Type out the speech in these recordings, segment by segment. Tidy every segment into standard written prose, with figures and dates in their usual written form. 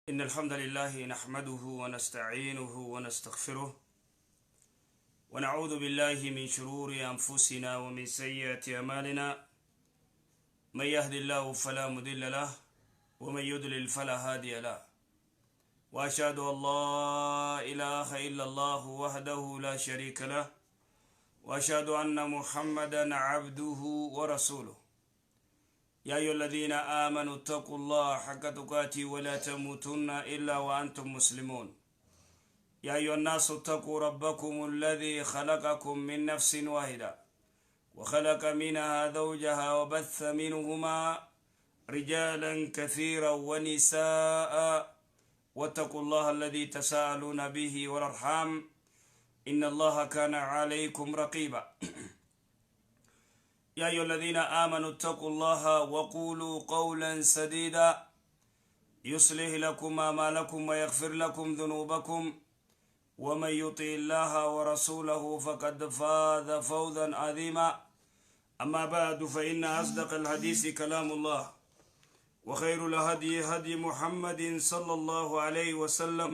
إن الحمد لله نحمده ونستعينه ونستغفره، ونعوذ بالله من شرور أنفسنا ومن سيئات أعمالنا. من يهد الله فلا مضل له، ومن يضلل فلا هادي له. وأشهد أن لا إله إلا الله وحده لا شريك له، وأشهد أن محمدا عبده ورسوله. يا أيها الذين آمنوا اتقوا الله حق تقاته ولا تموتن إلا وأنتم مسلمون. يا أيها الناس اتقوا ربكم الذي خلقكم من نفس واحدة، وخلق منها زوجها، وبث منهما رجالا كثيرا ونساء، واتقوا الله الذي تساءلون به والأرحام، إن الله كان عليكم رقيبا. يا أيها الذين آمنوا اتقوا الله وقولوا قولا سديدا، يصلح لكم أعمالكم ويغفر لكم ذنوبكم، ومن يطع الله ورسوله فقد فاز فوزا عظيما. أما بعد، فإن أصدق الحديث كلام الله، وخير الهدي هدي محمد صلى الله عليه وسلم،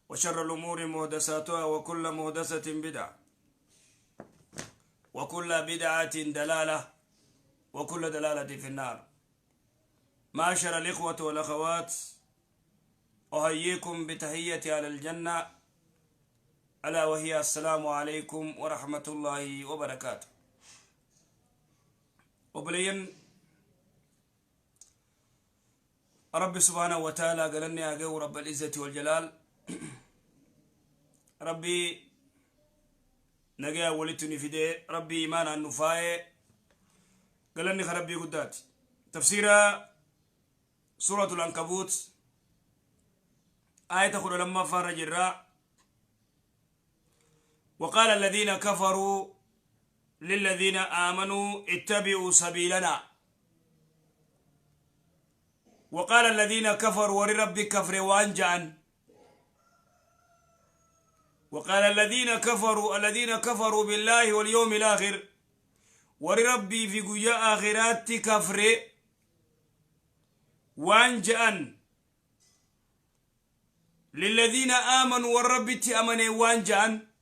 وشر الأمور محدثاتها، وكل محدثة بدعة، وكل بدعة دلالة، وكل دلالة في النار. معاشر الإخوة والأخوات، أحييكم بتحية أهل الجنة، ألا وهي السلام عليكم ورحمة الله وبركاته. Obboleeyyan، رب سبحانه وتعالى galanni haa ga'u، رب العزة والجلال. Rabbi nagaya walitti nu fidee, Rabbi imaanaan nu faayee, galanni ka Rabbii guddaati. Tafsiira Suuratul Ankabuut aayata 12ffaarra jirra. وقال الذين كفروا للذين آمنوا اتبعوا سبيلنا. وقال الذين كفروا، warri Rabbi kafre waan ja'an، وقال الذين كفروا، الذين كفروا بالله واليوم الآخر، warri Rabbii fi guyyaa aakhiraatti kafre waan ja'an، للذين آمنوا، warra Rabbitti amane waan ja'an،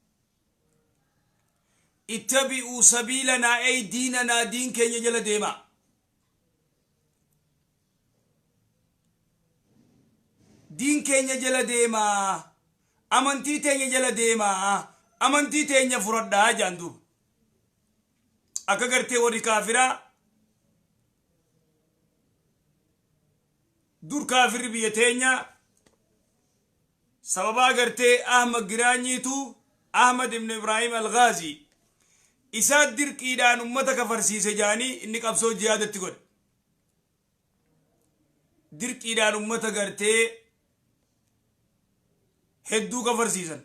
اتبعوا سبيلنا أي ديننا، diin keenya jala deemaa، diin keenya jala deemaa, amantii teenya jala deemaa, amantii teenya fudhadhaa jaan. Duuba akka gartee warri kaafiraa dur, kaafirri biyya teenya sababaa gartee Ahmad Giraanyiitu, Ahmad ibn Ibrahim Al-Ghazi, isaa dirqiidhaan ummata kafarsiise jaanii, inni qabsoo jihaadatti godhe, dirqiidhaan ummata gartee hedduu kafarsiisan.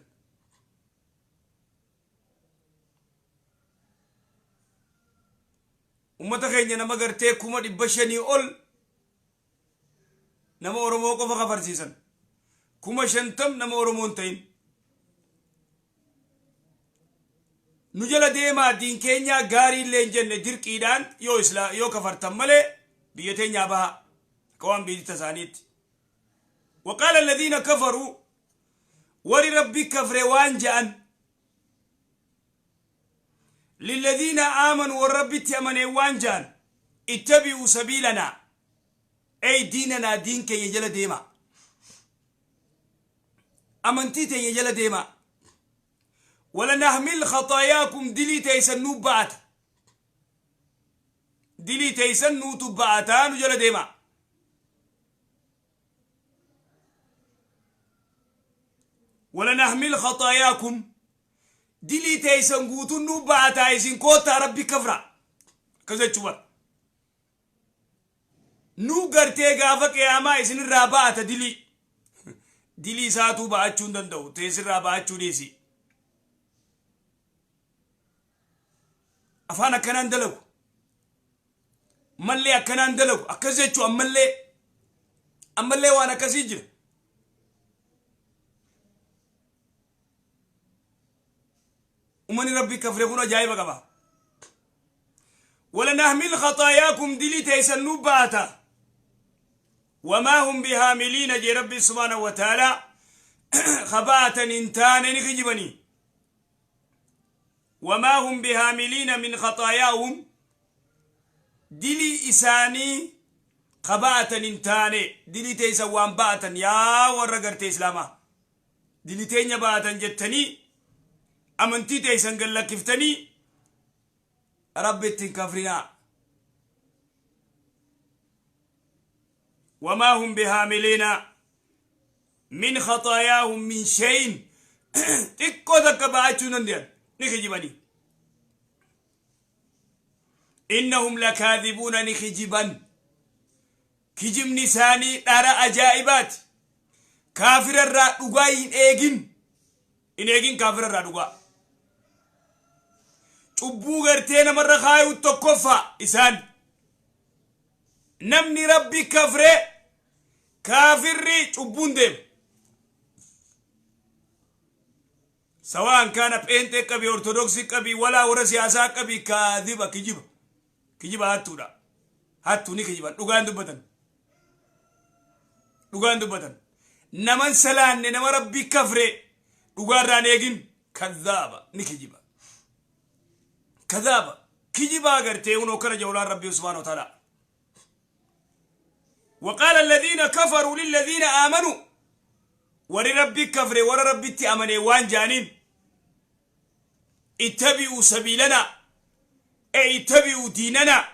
Ummata keenya nama gartee 500,000 ol nama Oromoo qofa kafarsiisan, 50,000 nama Oromoo hin ta'in. Nu jala deemaa, diin keenyaa gaarii illee hin jenne, dirqiidhaan yoo islaa yoo kafartan malee biyya teenyaa baha, akka waan biyya isaaniitti. وقال الذين كفروا، warri Rabbi kafre waan ja'an، للذين آمنوا، warra Rabbitti amane waan ja'an، اتبعوا سبيلنا أي ديننا، diin keenya jala deemaa، amantii teenya jala deemaa، ولنحمل خطاياكم، dilii teeysan nuu ba'ata، dilii teeysan nuutu ba'ataa, nu jala deemaa. ولنحمل خطاياكم، dilii teeysan guutuun nuu ba'ataa, isin koottaa Rabbi kafra. Akkas jechuudha. Nu gartee gaafa qiyaamaa isinirraa ba'ata dilii. Dilii isaatuu ba'achuu hin danda'u, teessirraa ba'achuu dhiisi. Afaan akkanaan dalagu, mallee akkanaan dalagu. Akkas jechuu ammallee, ammallee waan akkasii jira. Ummanni Rabbi kafre kun ajaa'iba qaba. ولنحمل خطاياكم، dilii teeysan nu baata. Wamaa hum bihaamiliina jee Rabbiin subhaanahu wa ta'aalaa kabaatan hin taane ni kijibanii. Wamaa hum bihaamiliina min khaxaayaahum dilii isaanii kabaatan hin taane dilii teeysan waan ba'atan yaa warra gartee islaamaa dilii teenya ba'atan jettanii amantii teeysan gad lakkiftanii Rabbitti hin kafrinaa. Wamaa hum bihaamiliina min khaxaayaahum min shayin xiqqoo takka ba'achuu hin dandeyan ni kijibanii. Innahum lakaadhibuuna ni kijiban. Kijibni isaanii dhara ajaa'ibaati. Kaafira irraa dhugaa hin eegin. Hin eegin kaafira irraa dhugaa. Cubbuu gartee namarra kaayuu tokkoffaa isaan. Namni Rabbi kafre kaafirri cubbuun deema. Sawaan kaana pheenxee qabi, ortodoksii qabi, walaa warra siyaasaa qabi, kaadiba kijiba. Kijiba hattuudha. Hattuu ni kijiban. Dhugaan dubbatan. Dhugaan dubbatan. Naman salaanne nama Rabbi kafre dhugaarraan eegin kadhaaba ni kijiba. Kadhaaba kijibaa gartee hunoo kana jawlaan Rabbi subhaanahu wa ta'ala. وقال الذين كفروا للذين آمنوا ور ربي كفر ور ربي تأمني وان جانين اتبعوا سبيلنا أي اتبعوا ديننا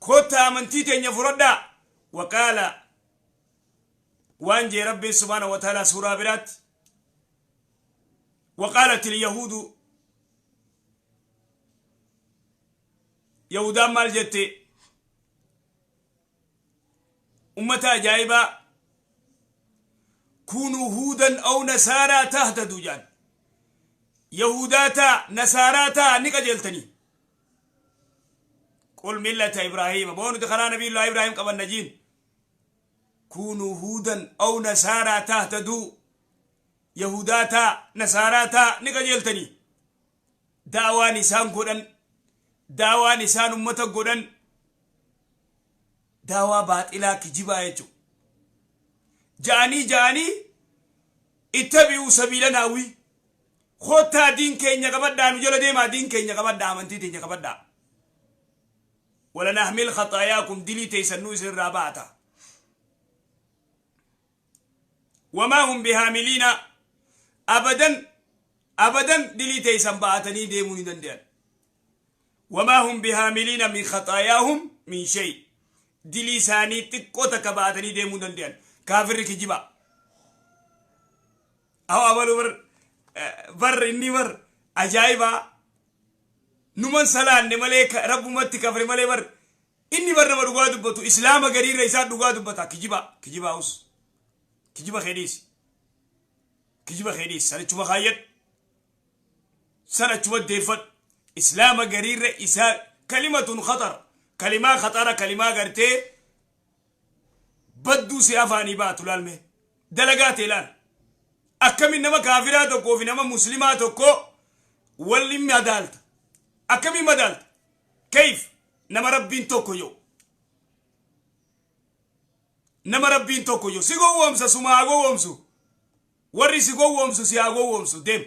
كوتا أمنتي تنيا فردا وقال وان جي ربي سبحانه وتعالى سورة برات وقالت اليهود يهودا مال جتي ummata ajaa'ibaa kuunuu huudan aw nasaaraa tahtadu jaan yahudaa taa nasaaraa taa ni qajeeltanii qul millata ibraahiima boo nuti karaa nabiyullaa ibraahim qabanna jiin kuunuu huudan aw nasaaraa tahtaduu yahudaa taa nasaaraa taa ni qajeeltanii daawaan isaan godhan daawaan isaan ummata godhan daawaa baaxilaa kijibaa jechuudha. Ja'anii ja'anii ittabi'uu sabiila naawwii kottaa diin keenya qabadhaa nu jala deemaa diin keenya qabadhaa amantii teenya qabadhaa. Wala nahmil khaxaayaakum dilii teessan nu isin irraa baata. Wamaa hum bihaamiliina abadan abadan dilii teessan ba'atanii deemuu ni danda'an. Wamaa hum bihaamiliina min khaxaayaahum min shay. Dilii isaanii xiqqoo takka ba'atanii deemuu hin danda'an. Kaafirri kijiba. Aw abalu bar bar inni bar ajaa'ibaa numan salaanne malee rabbumatti kafre malee bar inni bar nama dhugaa dubbatu islaama gariirra isaa dhugaa dubbata kijiba kijibaa us kijiba kee dhiisi kijiba kee dhiisi sanichuma kaayyadhu San achuma deeffadhu. Islaama gariirra isaa kalimatun khaxar. Kalimaa khaxara kalimaa gartee badduu si afaanii baatu laalme. Dalagaa tee laal. Akkamiin nama kaafiraa tokkoo fi nama muslimaa tokko waliin madaalta. Akkamiin madaalta? Kayf nama rabbiin tokko yoo. Nama rabbiin tokko yoo si gowwoomsa suma haa gowwoomsu. Warri si gowwoomsu si haa gowwoomsu deem.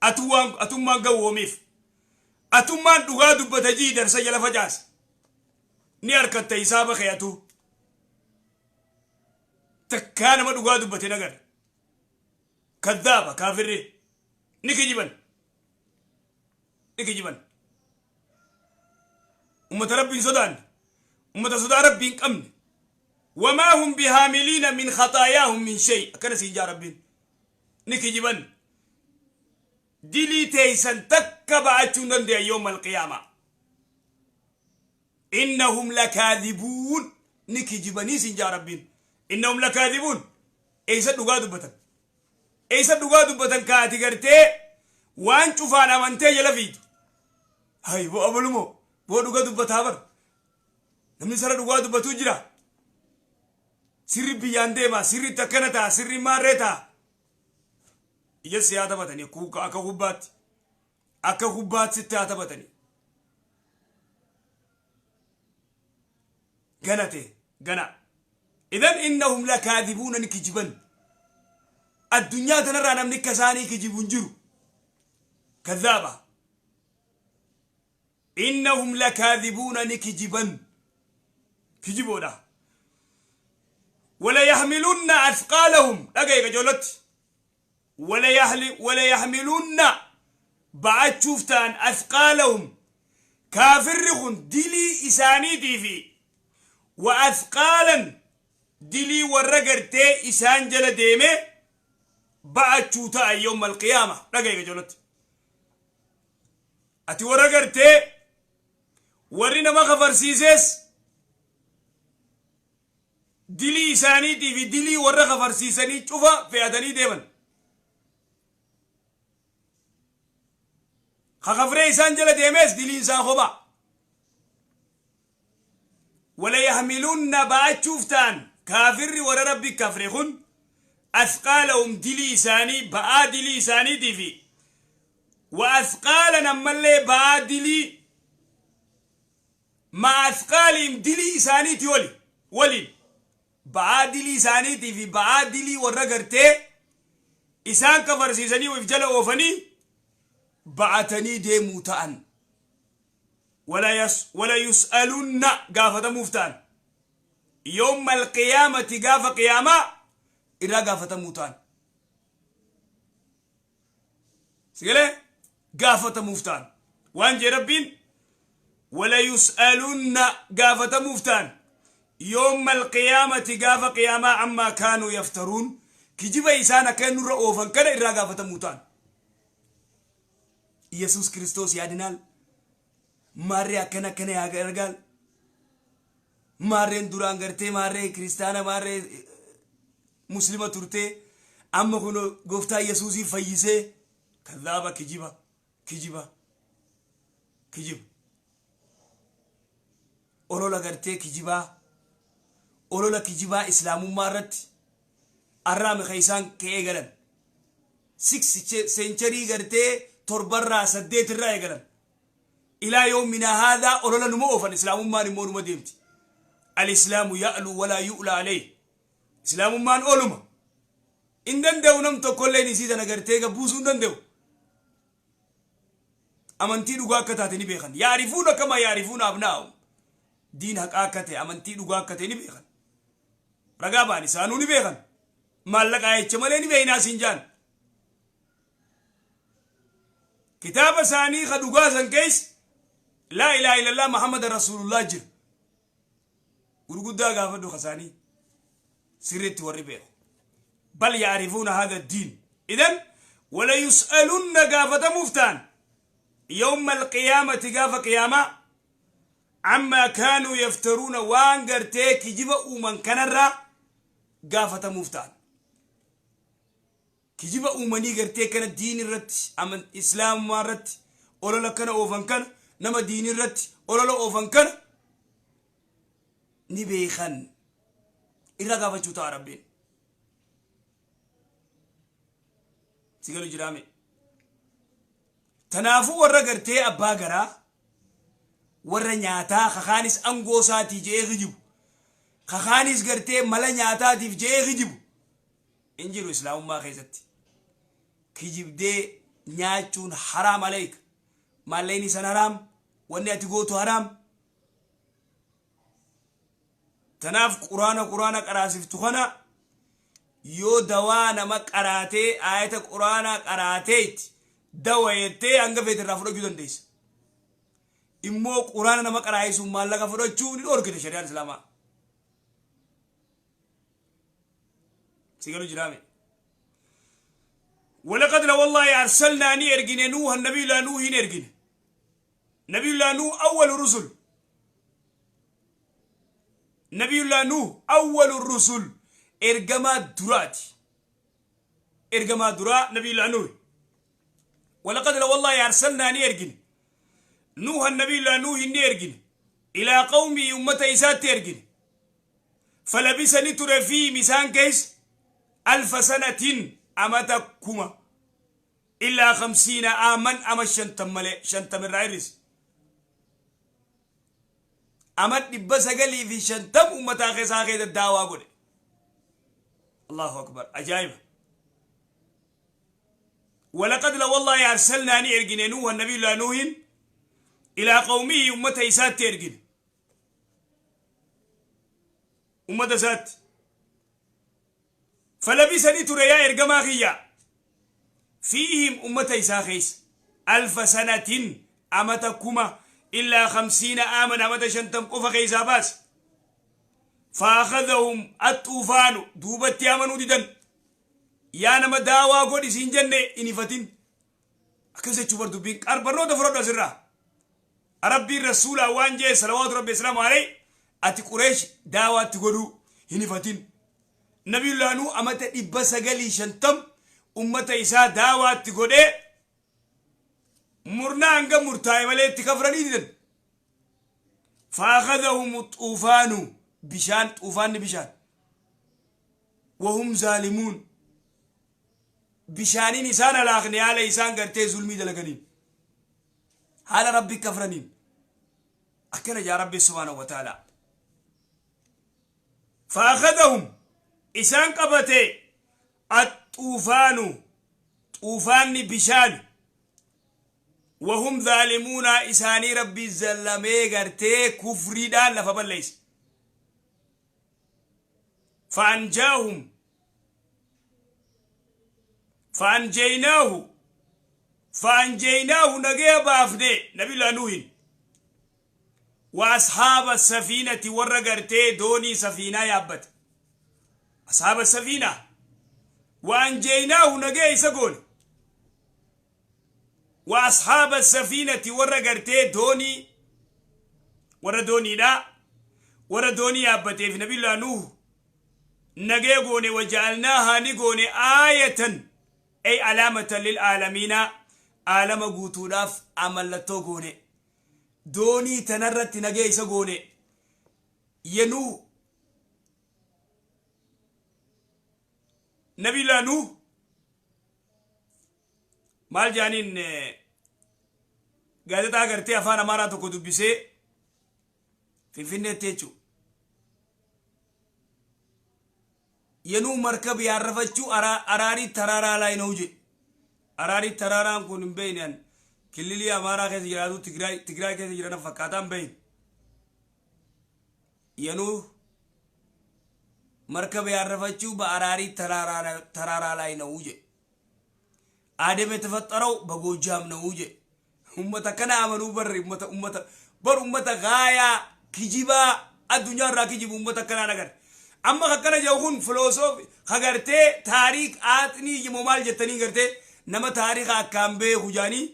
Atuu waan atummaan gawwoomiif. Atummaan dhugaa dubbata jii darsa jala facaasi. Ni harkatta hisaaba kee atuu. Takkaa nama dhugaa dubbate hin agarre. Kaddaaba kaafirri. Ni kijiban. Ni kijiban. Ummata Rabbi hin sodaanne. Ummata sodaa Rabbi hin qabne. Wamaa hum bihaamiliina min khaxaayaahum min shay. Akkana siin jaa Rabbiin. Ni kijiban. Dilii teeysan takka ba'achuu hin dandeeyan yawma alqiyaamaa. Innahum lakaadhibuun. Ni kijibanii siin jaa Rabbiin. Innahum lakaadhibuun. Eeysa dhugaa dubbatan. Eeysa dhugaa dubbatan ka ati gartee waan cufaan amantee jala fiitu. Hay boo abalumoo boo dhuga dubbataa bar. Namni sara dhugaa dubbatuu jira. Sirri biyyaan deema, sirriitti akkana ta'a, sirri maarree ta'a. Ija si haa taphatanii akka kubbaatti. Akka kubbaatti sitti haa taphatanii. Gana ta'e, gana. Idan innahum lakaadibuuna, ni kijiban. Addunyaa tanarraa namni akka isaanii kijibu hin jiru. Kadhaaba. Innahum lakaadibuuna, ni kijiban, kijiboodha. Wala yaxmilunna athqaalahum, dhagaye qajoolotti, wala yaxmilunna, ba'achuuf ta'an, athqaalahum, kaafirri kun dilii isaaniitii fi wa athqaalan, dilii warra gartee isaan jala deeme ba'achuu ta'an yawma alqiyaama. Dhagaye qajoolotti, ati warra gartee warri nama kafarsiises dilii isaaniitii fi dilii warra kafarsiisanii cufa fe'atanii deeman. Kakafree isaan jala deemes diliin isaa kopha. Wala yahmilunna, ba'achuuf ta'an kaafirri warra Rabbi kafre kun, athqaalahum, dilii isaanii, ba'aa dilii isaaniitii fi wa athqaalan, ammallee ba'aa dilii, ma athqaalihim, dilii isaaniiti oli waliin, ba'aa dilii isaaniitii fi ba'aa dilii warra gartee isaan kafarsiisanii if jala oofanii ba'atanii deemuu ta'an. Wala yus'alunna, gaafatamuuf ta'an, yawma alqiyaamati, gaafa qiyaamaa irraa gaafatamuu ta'an. Sigalee gaafatamuuf ta'an waan jee Rabbiin, wala yus'alunna, gaafatamuuf ta'an, yawma alqiyaamati, gaafa qiyaamaa, ammaa kaanuu yaftaruun, kijiba isaan akka nurra oofan kana irraa gaafatamuu ta'an. Yesus Kiristoos ያድናል, maarree akkana akkana ያደርጋል, maarreen duraan gartee maarree kiristaana, maarree muslima turtee, amma kun Gooftaa Yesuusii fayyisee. Kadhaaba, kijiba, kijiba, kijiba, olola gartee kijibaa, olola kijibaa islaamummaa irratti arraame ka isaan ka'ee galan six century gartee torbarraa saddeet irraa eegalan ilaa yoominaa haadaa olola numa oofan. Islaamummaan immoo numa deemti. Alislaamu ya'lu walaa yu'la alayh. Islaamummaan oluma hin danda'u. Nam tokkolleen isii tana gartee gabbuusuu hin danda'u. Amantii dhugaa akka taate ni beekan. Yaarifuuna kama yaarifuuna abnaa'ahum. Diin haqaa akka ta'e, amantii dhugaa akka ta'e ni beekan. Ragaa ba'an isaanuu ni beekan. Maallaqaa jecha malee ni beeynaa siin jaan. Kitaaba isaanii ka dhugaa san keessa laa ilaaha illallah Muhammad rasuulullah jira. Gurguddaa gaafadhu ka isaanii sirriitti warri beeku. Bal yaarifuuna hada diin. Idan wala yus'alunna, gaafatamuuf ta'an, yawma alqiyaamati, gaafa qiyaamaa, ammaa kaanuu yaftaruuna, waan gartee kijiba uuman kanarraa gaafatamuuf ta'an. Kijiba uumanii gartee kana diin irratti, islaamummaa irratti olola kana oofan kana, nama diin irratti olola oofan kana ni beekan, irra gaafachuu ta'a Rabbiin. Si galu jiraame? Tanaafuu warra gartee abbaa garaa, warra nyaataa, kakaanis angoo isaatii je'ee kijibu, kakaanis gartee mala nyaataatiif je'ee kijibu hin jiru. Islaamummaa keessatti kijibdee nyaachuun haraam aleek. Maallaqni san haraam, wanni ati gootu haraam. Tanaaf quraana qaraasiftu kana yoo dawaa nama qaraatee, aayata quraanaa qaraateetti dawayettee hanga feete irraa fudhachuu dandeessa. Immoo quraana nama qaraayisuun maallaqa fudhachuu ni dhorkite shari'aan islaamaa. Si galu jiraame? ولقد والله أرسلنا, ni ergine, نوحا, نبي الله نوح ergine. نبي الله نوح أول الرسل. نبي الله نوح أول الرسل, ergamaa duraati, ergamaa duraa نبي الله نوح. ولقد والله أرسلنا, ni ergine, نوحا, نبي الله نوح ni ergine, إلى قومه, ummata isaatti ergine. فلبث, ni ture, فيهم, isaan keessa, ألف سنة, amata 1000, إلا 50 عاما, ama 50 malee, 50 irraa hir'ise. Ama 950 ummataa keessaa keessa daawaa godhe. Allahu akbar, ajaa'iba. ولقد لا والله أرسلنا ني إرجن نوح النبي الله نوح إلى قومه أمة إسات إرجن أمة إسات فلبثني تريا إرجما خيا فيهم أمة إساخيس 1000 سنة أمتكما إلا 50 آمن أمت شنتم قف خيسا باس فأخذهم الطوفان دوبت يامنوا ديدن يا نما داوا قد سين جنة إني أكسي تشوفر دبين أربعة دفرة سرا ربي الرسول وانجي صلوات ربي السلام عليه أتي قريش داوا تقولوا إني فتين نبي الله نو أمت إبسا شنتم أمة إسا داوا تقولي مرنا أنغا مرتاي مالي تكفرني ديدن فأخذهم الطوفان بشان طوفان بشان وهم ظالمون بشانين إسان الآخني على إسان قرتي ظلمي دلقنين على ربي كفرنين أكنا يا ربي سبحانه وتعالى فأخذهم إسان قبتي الطوفان طوفان بشان وهم ظالمون إساني ربي زلمي قرتي كفري دان لفبليس فأنجاهم فأنجيناه نجي بافني نبي الله نوح وأصحاب السفينة ورقرتي دوني سفينة يابت أصحاب السفينة وأنجيناه نجي سقول وأصحاب السفينة ورقرتي دوني وردوني لا وردوني يابتي في نبي الله نوح نجي قوني وجعلناها نقوني آية أي علامة للعالمين عالم قوتولاف عملتو قوني دوني تنرت نجي سقوني ينو نبي الله نوح مال جانين قادتا قرتي أفانا مارا تكو دبسي في فنة تيچو ينو مركب يعرفتشو أراري ترارا لا ينوجي أراري ترارا كون بينان كللي أمارا كيس جرادو تجراي تجراي كيس جرانا فكاتام بين ينو مركب يعرفتشو بأراري ترارا ترارا لا ينوجي آدم يتفتروا بقوجام نوجي أمتا كنا عملوا بري أمتا أمتا بر أمتا غاية كجيبا الدنيا راكجيب أمتا كنا نقر أما خكنا جوهن فلسفة خجرته تاريخ آتني جمال جتني قرته نما تاريخ أكامبه خجاني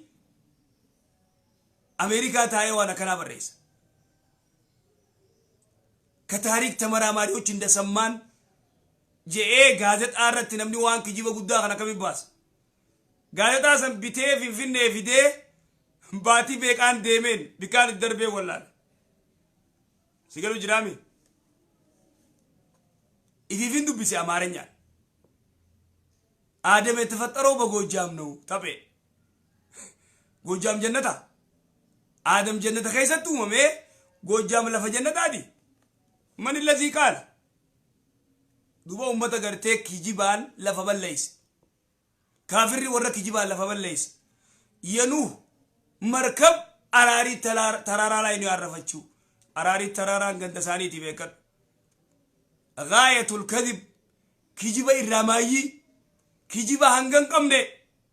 أمريكا تايو وانا كنا بريس كتاريخ تمرا ماريو چند سمان جه غازت آرت نمني وان كجيبا قدا خنا كمي باس غازت آسم بيته في فين فيده باتي بيكان ديمين بيكان الدربه ولا سيقولوا جرامي إذا دبسي أمارنيا آدم يتفتروا بقوجام نو تبي قوجام جنة آدم جنة خيسة تومة قوجام لف جنة دي من الذي قال دوبا أمتا قرتي كجبال لف بليس كافر ورا كجبال لف بليس ينو مركب أراري ترارا لا يعرفتشو أراري ترارا عند ساني تبيكر غاية الكذب كجبا الرمايي كجبا هنغن قمني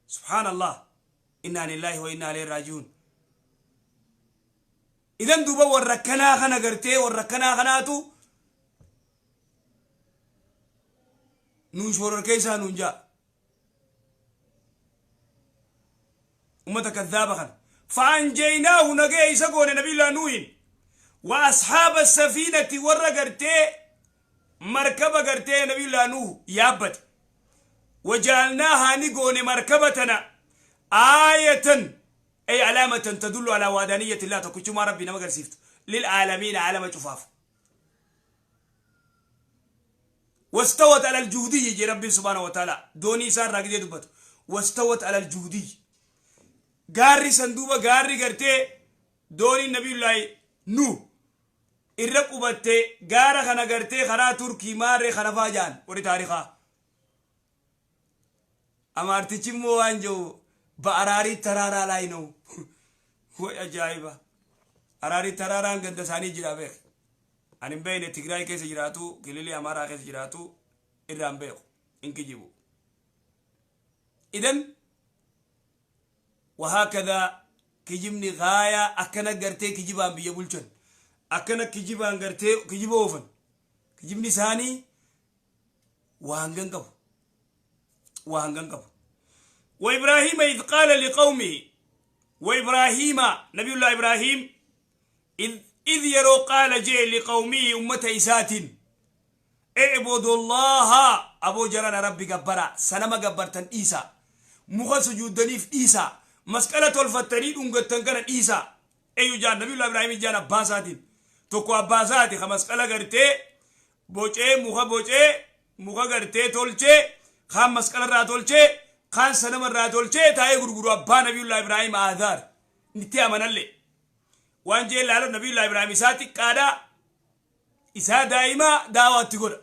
سبحان الله إنا لله وإنا إليه راجعون إذن دوبا وركنا خنا قرتي وركنا خناتو نون شورر كيسا نون جا أمتا كذابة خن فأنجيناه نجي سقون نبي الله نوح وأصحاب السفينة ورقرتي مركبة قرتي نبي الله نوح يابت وجعلناها نقون مركبتنا آية أي علامة تدل على وحدانية الله تكتشما ربنا ما قرسيفت للعالمين علامة شفاف واستوت على الجودي يجي ربي سبحانه وتعالى دوني سار راقدي دبت واستوت على الجودي غاري صندوبة غاري قرتي دوني نبي الله نوح irra qubattee gaara kana gartee karaa Turkii maarree kana faa jaan warri taarikaa Amaartichi immoo waan jiru ba'araarii taraaraa laayinoo. Way ajaa'iba! Araarii taraaraan ganda isaanii jira beek. Ani hin beekne, Tigraay keessa jiraatu, kililii Amaaraa keessa jiraatu irraa hin beeku. Hin kijibu. Idan wahaakadhaa kijibni gaayaa akkana gartee kijibaan biyya bulchan. Akkana kijibaan gartee kijiba oofan. Kijibni isaanii waa hangan qabu. Waa hangan qabu. وإبراهيم إذ قال لقومه، وإبراهيم، نبي الله إبراهيم، إذ يرو قال جاء لقومه، أمة إسات، اعبدوا الله، أبو جرانا ربي جبرا، sanama gabbartan dhiisaa، muka sujuudaniif dhiisaa، masqala tolfattanii dhungattan kana dhiisaa. Eeyyu jaan? نبي الله إبراهيم jaan abbaa isaatiin. Tokko abbaa isaati ka masqala gartee bocee, muka bocee, muka gartee tolchee, kaan masqala irraa tolchee, kaan sanama irraa tolchee taa'ee gurguru. Abbaa Nabiyullah Ibraahim Aadaar itti amanallee waan jee laalo. Nabiyullah Ibraahim isaa xiqqaadhaa, isaa daa'imaa daawaatti godha.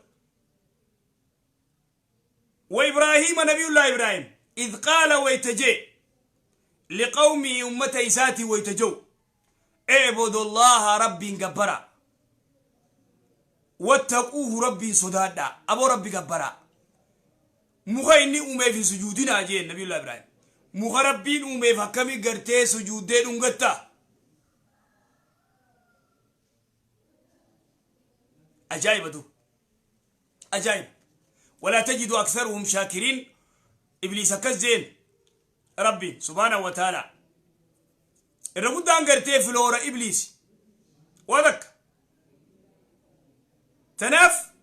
وإبراهيم، نبي الله إبراهيم، إذ قال ويتجي لقومه، أمة إساتي ويتجو، اعبدوا الله، ربي جبرا، واتقوه، ربي صدادا. أبو ربي جبرا، muka inni uumeef hin sujuudinaa jeen Nabiyullah Ibraahim. Muka Rabbiin uumeef akkami gartee sujuuddee dhungatta? Ajaa'ibatu, ajaa'iba! ولا تجد أكثرهم شاكرين. Ibliis akkas jeen Rabbiin سبحانه وتعالى. Irra guddaan gartee filoora Ibliis waa takka. Tanaaf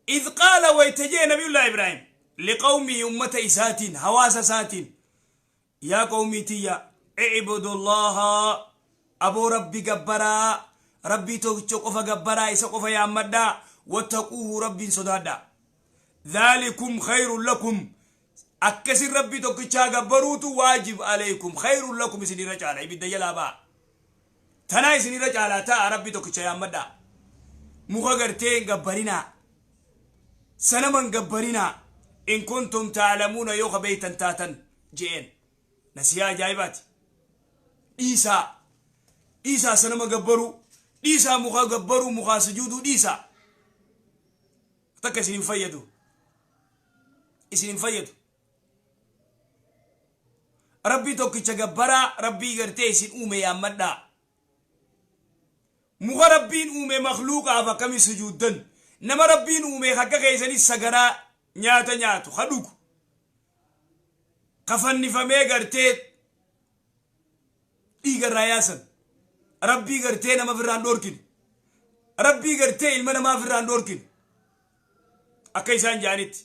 إذ قال ويتجي نبي الله إبراهيم لقومه، أمة إساتين، هواس ساتين، يا قومي تيا، اعبدوا الله، أبو ربي جبرا، ربي توقف جبرا، إسقف يا مدا، واتقوه، ربي صدادا، ذلكم خير لكم. Akkasin Rabbi tokkichaa gabbaruutu واجب عليكم، خير لكم، isinirra caala. Ibidda jalaa ba'a. Tanaa isinirra caalaa ta'a. Rabbi tokkicha yaammadhaa, muka gartee hin gabbarinaa, sanaman gabbarinaa. إن كنتم تعلمون، yoo ka beeytan taatan je'een. Nasiyaa ajaa'ibaati. Dhiisaa, dhiisaa sanama gabbaruu, dhiisaa muka gabbaruu, mukaa sujuuduu dhiisaa. Takka isin hin fayyadu, isin hin fayyadu. Rabbii tokkicha gabbaraa, Rabbii gartee isin uume yaammadhaa. Muka Rabbiin uume makluuqaaf akkami sujuuddan? Nama Rabbiin uume akka keessanii sagaraa nyaata nyaatu, ka dhugu, ka fannifamee gartee dhiigarraa yaasan, Rabbii gartee nama firraan dhoorkine, Rabbii gartee ilma namaa firraan dhoorkine akka isaan jaanitti.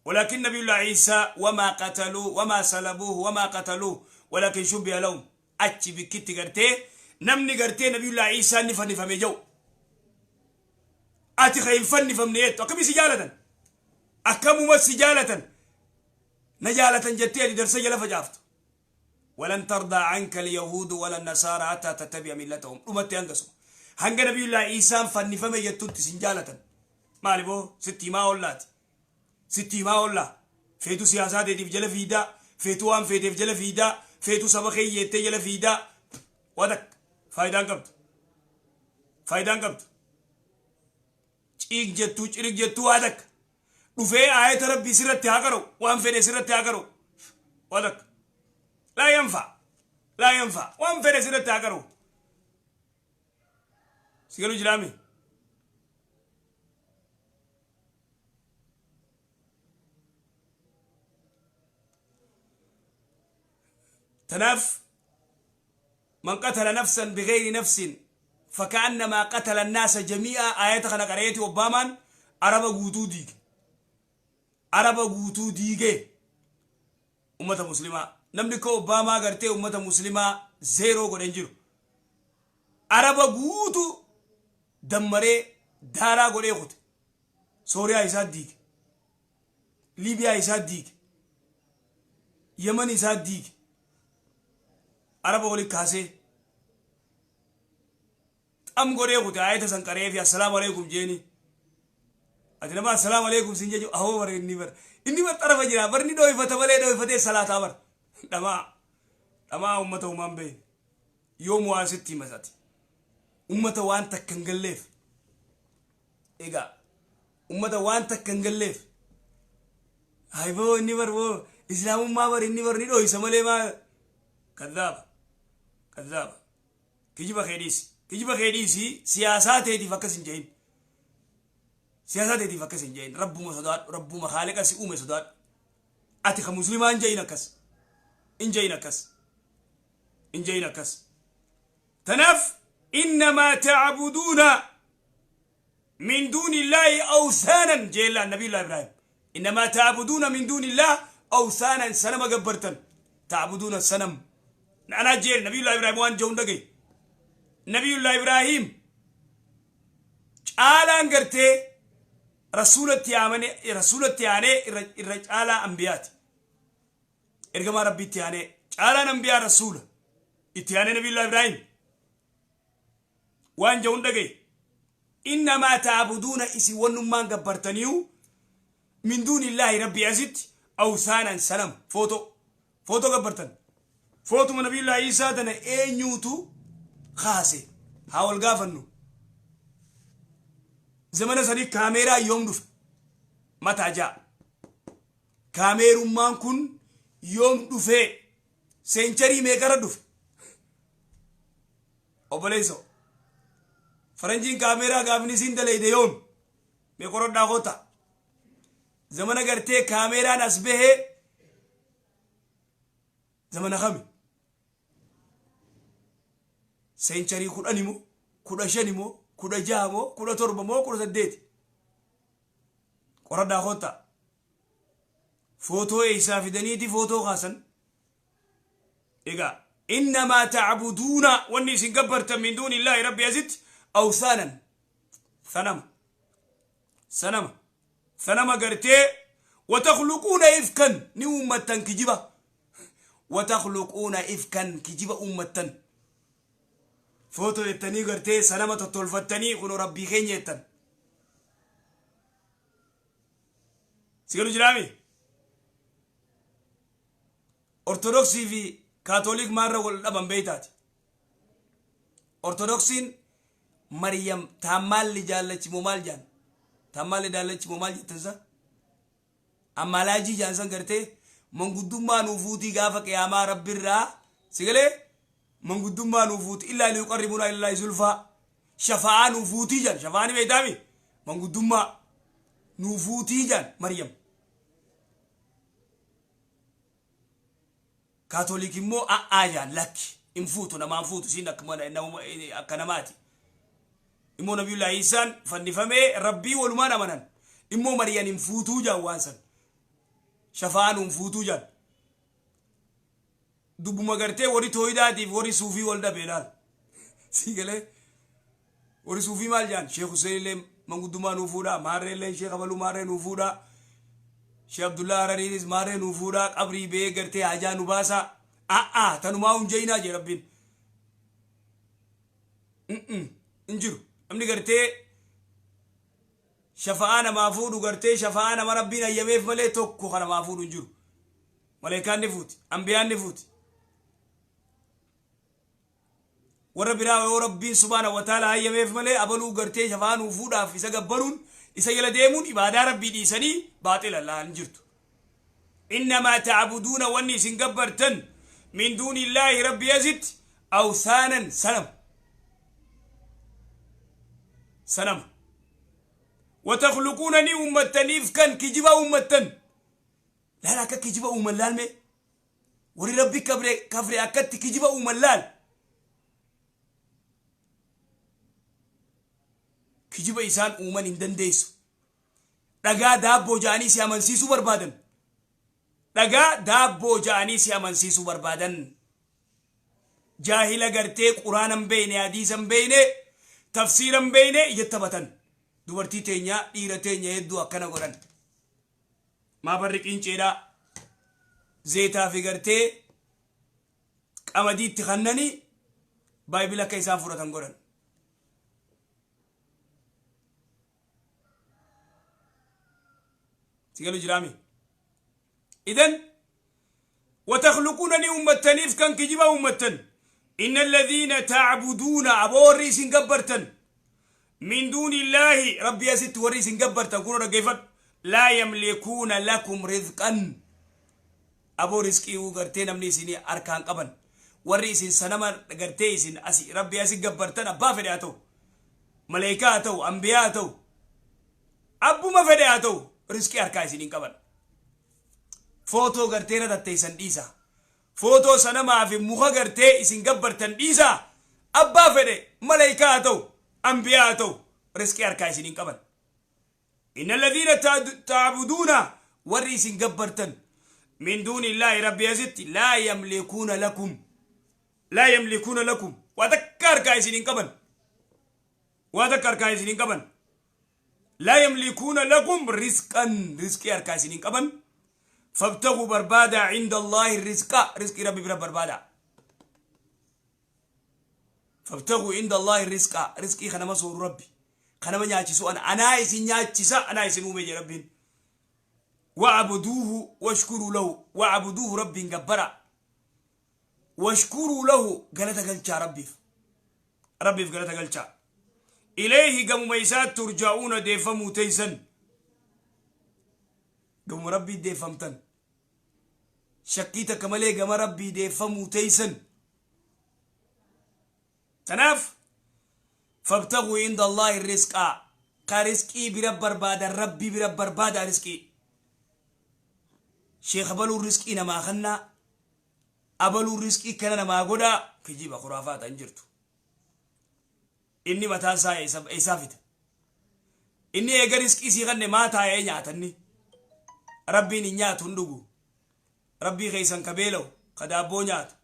ولكن نبي الله عيسى وما قتلوه وما صلبوه وما قتلوه ولكن شبه لهم. Achi bikkitti gartee namni gartee نبي الله عيسى ni fannifame jau, ati ka hin fannifamne jettu, akkamii si jaalatan? Akkamuma si jaalatan? Na jaalatan jettee ati darsa jala facaaftu. ولن ترضى عنك اليهود ولا النصارى حتى تتبع ملتهم. Dhumatti hangasuma hanga Nabiyullaa Iisaan fannifame jettutti sin jaalatan. Maali boo, sitti himaa ollaati, sitti himaa ollaa. Feetu siyaasaa teetiif jala fiidaa, feetu waan feeteef jala fiidaa, feetu saba keeyyeettee jala fiidaa, waa takka faayidaan qabdu, faayidaan qabdu. Ciig jettuu, cirig jettuu, waa takka dhufee aayata Rabbii sirratti haa qara'u, waan fedhe sirratti haa qara'u, waa takka لا ينفع، لا ينفع. Waan fedhe sirratti haa qara'u. Si galu jiraami? Tanaaf من قتل نفسا بغير نفس فكأنما قتل الناس جميعا. Aayata kana qareeti Obbaamaan Araba guutuu diige, Araba guutuu diige. Ummata Muslimaa namni ko Obbaamaa gartee ummata Muslimaa zeeroo godhen jiru. Araba guutuu dammaree daaraa godhee kute. Sooriyaa isaa diige, Liibiyaa isaa diige, Yemen isaa diige, Araba wali kaasee xam godhee kute. Aayata san qaree fi السلام عليكم jeeni. Ati nama assalaamu alaikum siin jechu ahoo bar inni bar inni bar xarafa jira bar ni dhooyfata malee dhooyfatee salaataa bar dhamaa dhamaa ummata humaan beeyne yoom waa sitti himasati ummata waan takka hin galleef egaa ummata waan takka hin galleef hayboo inni bar boo islaamummaa bar inni bar ni dhooysa malee maa kadhaaba kadhaaba Kijiba kee dhiisi. Kijiba kee dhiisi siyaasaa teetiif akkas hin je'in. Siyaasaa teetiif akkas hin je'in. Rabbuma sodaadhu. Rabbuma haaliqa si uume sodaadhu. Ati ka muslimaa hin je'in akkas. Hin je'in akkas. Hin je'in akkas. Tanaaf innamaa ta'buduuna min duunillaahi awsaanan jeellaan nabiyullah Ibraahim. Innamaa ta'buduuna min duunillah awsaanan sanama gabbartan. Ta'buduuna sanam. Anaa jeen nabiyullah Ibraahim waan je'uun dhagaye. Nabiyullah Ibraahim caalaan gartee rasuulatti aamane rasuulatti aanee irra irra caalaa anbiyaati. Ergamaa rabbiitti aanee caalaan anbiyaa rasuula itti aanee nabiyullah Ibraahim. Waan ja'uun dhagaye. Innamaa ta'buduuna isin wannummaan gabbartaniyu min duunillaahi rabbii asitti awsaanan sanam footoo footoo gabbartan footuma nabiyullaahi Iisaa tana eenyuutu kaase haa wal gaafannu zamana sanii kaameeraa yoom dhufe mataa ja'a kaameerummaan kun yoom dhufee seencharii meeqarra dhufe Obboleessoo. Faranjiin kaameeraa gaafni isiin dalayde yoom? Mee qoradhaa koota. Zamana gartee kaameeraan as bahee zamana kami? Seencharii 10 moo 15 moo 16 moo 17 moo 18? Qoradhaa koota. Footoo eessaa fidaniiti footoo kaasan? Egaa innamaa ta'buduuna wanni isin gabbartan min duunillaahi rabbi asitti awsaanan sanama sanama sanama gartee watakluquuna ifkan ni uummattan kijiba watakluquuna ifkan kijiba uummattan footoo jettanii gartee sanama tottolfattanii kunoo rabbii keenya jettan si galu jiraami Ortodoksii fi Kaatoliik maalirra wal dhaban beektaati? Ortodoksiin Maryam taammaalli jaallachi moo maal jaan? Taammaalli daallachi moo maal jettan sa? Ammaalaajii jaan san gartee manguddummaa nuu fuutii gaafa qiyaamaa rabbirraa si galee manguddummaa nuu fuuti illaa liyuqarribunaa illaa zulfaa shafa'aa nuu fuutii jaan shafa'aa ni beektaami manguddummaa nuu fuutii jaan Maryam. Kaatolik immoo a'aa jaan lakki hin fuutu namaan fuutu isiin akka namaati. Immoo Nabiyullaahi Iisaan fannifamee rabbii walumaan amanan. Immoo Mariyan hin fuutuu jaan waan san. Shafa'aa nuun fuutuu jaan. Dubbuma gartee warri tooyidaatiif warri suufii wal dhabe laal. Sii galee warri suufii maal jaan Sheekh Hussein illee manguddummaa nuu fuudhaa maarree illee Sheekh Abaluu maarree nuu fuudhaa. Sheekh Abdullaa Harariinis maarree nuu fuudhaa qabrii bee gartee hajaa nu baasaa. A'aa tanumaa hun jeyinaa jee rabbiin. Hin jiru. Namni gartee shafa'aa namaa fuudhu gartee shafa'aa nama rabbiin hayyameef malee tokko kan namaa fuudhu hin jiru. Maleekaan ni fuuti. Ambiyaan ni fuuti. Warra biraa yoo Rabbiin subhaanahu wa ta'ala hayyameef malee abaluu gartee shafa'aa nuu fuudhaaf isa gabbaruun isa jala deemuun ibaadaa Rabbii dhiisanii baaxila laa hin jirtu. Innamaa ta'buduuna wanni isin gabbartan min duunillaahi Rabbii asitti awsaanan sanama. Sanama. Watakluquuna ni uummattaniif kan kijiba uummattan. Laala akka kijiba uuman laalmee. Warri Rabbi kafre, kafre akkatti kijiba uuman laal. Kijiba isaan uuman hin dandeessu. Dhagaa daabboo ja'anii si amansiisuu barbaadan. Dhagaa daabboo ja'anii si amansiisuu barbaadan. Jaahila gartee quraana hin beeyne, hadiisa hin beeyne, tafsiira hin beeyne ija taphatan. Dubartii teenya, dhiira teenya hedduu akkana godhan. Maa barri qinceedhaa zeetaa fi gartee qamadii itti kannanii baayibila akka isaan fudhatan godhan. Si galu jiraami? Idan watakhluquuna ni ummattaniif kan kijiba ummattan. Inna alladhiina tacbuduuna, aboo warri isin gabbartan, min duuni illaahi, Rabbii asitti warri isin gabbartan kunoo dhaggeeffadhu, laa yamlikuuna lakum rizqan, aboo rizqii gartee namni isin harkaan qaban, warri isin sanama gartee isin asi Rabbii asi gabbartan, abbaa fedhe haa ta'u, maleekaa haa ta'u, ambiyaa haa ta'u, abbuma fedhe haa ta'u, rizqii harkaa isin hin qaban. Footoo gartee irra tatteessan dhiisa, footoo sanamaa fi muka gartee isin gabbartan dhiisa. Abbaa fedhe, maleekaa haa ta'u, ambiyaa haa ta'u, rizqii harkaa isin hin qaban. Inna alladhiina tacbuduuna, warri isin gabbartan, min duuni illaahi, Rabbi asitti, laa yamlikuuna lakum, laa yamlikuuna lakum, waa takka harkaa isin hin qaban, waa takka harkaa isin hin qaban. Laa yamlikuuna lakum rizqan, rizqii harkaa isin hin qaban. Fabtaguu, barbaadaa, cinda allaahi rizqa, rizqii Rabbi bira barbaadaa. Fabtaguu cinda allaahi rizqa, rizqii kanama sooru Rabbi, kanama nyaachisu ana, anaa isin nyaachisa, anaa isin uume jee Rabbiin. Wacbuduuhu washkuruu lahu, wacbuduuhu, Rabbiin gabbara, washkuruu lahu, galata galchaa Rabbiif, Rabbiif galata galchaa. Ilayhi, gamuma isaatti, turja'uuna, deeffamuu teeysan, gamuma Rabbii deeffamtan, shakkii takka malee gama Rabbii deeffamuu teeysan. Tanaaf fabtaguu inda allaahi risqaa, ka risqii bira barbaadan Rabbii bira barbaada risqii. Sheekh abaluun risqii namaa kannaa, abaluun risqii kana namaa godhaa, kijiba khuraafaata, hin jirtu. Inni mataan isaa eessaa fida? Inni eega risqii sii kanne maa taa'ee nyaatanni? Rabbiin hin nyaatu, hin dhugu. Rabbii keessan ka beela'u, ka daabboo nyaatu,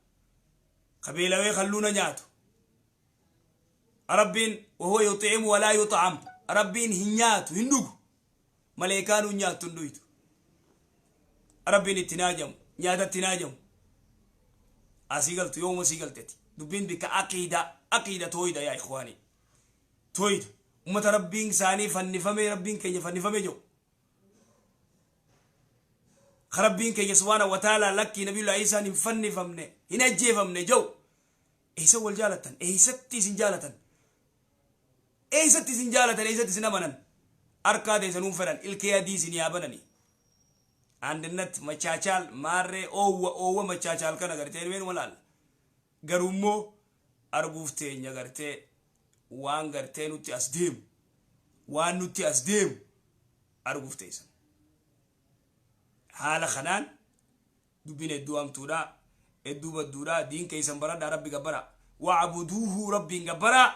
ka beelawee kalluuna nyaatu. Rabbiin wahuwa yuxiimu walaa yuxcam, Rabbiin hin nyaatu, hin dhugu. Maleekaanuu hin nyaattu, hin dhuytu. Rabbiin itti naajamu, nyaatatti naajamu. Asii galtu yooma sii galteti dubbiin bikka aqiida, aqiida tooyida. Yaa ikhwaanii, tooyida. Ummata Rabbiin isaanii fannifamee, Rabbiin keenya fannifamee jiru, ka Rabbiin keenya subhaana wa ta'ala lakkii Nabiyullah Isaan hin fannifamne, hin ajjeefamne jiru, eessa wal jaalatan? Eessatti isin jaalatan? Eessatti isin jaalatan? Eessatti isin amanan? Harkaa teessan nuun fedhan ilkee adii isin yaa banani. አንድነት መቻቻል maarree oowwa oowwa መቻቻል kana gartee meenuma laalla. Garuu immoo arguuf teenya gartee waan gartee nutti as deemu, waan nutti as deemu arguuf teessan. Haala kanaan dubbiin hedduu hamtuudha, hedduu badduudha. Diin keessan baradhaa, Rabbi gabbara. Wacbuduuhu, Rabbiin gabbaraa,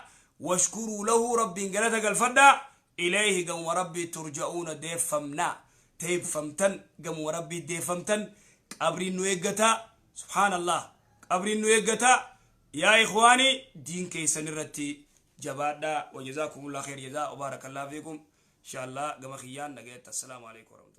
washkuruu lahu, Rabbiin galata galfadhaa. Ilayhi, gamuma Rabbii, turja'uuna, deeffamnaa, teeffamtan, gamuma Rabbii deeffamtan. Qabriin nu eeggataa, subhaanallah, qabriin nu eeggataa. Yaa ikhwaanii, diin keessan irratti jabaadhaa. Wajazaakumullah khayr jazaa, wabaarakallahu fiikum. Insha Allah gama kiyyaan nagayatti. Assalaamu alaikum warahmatullahi.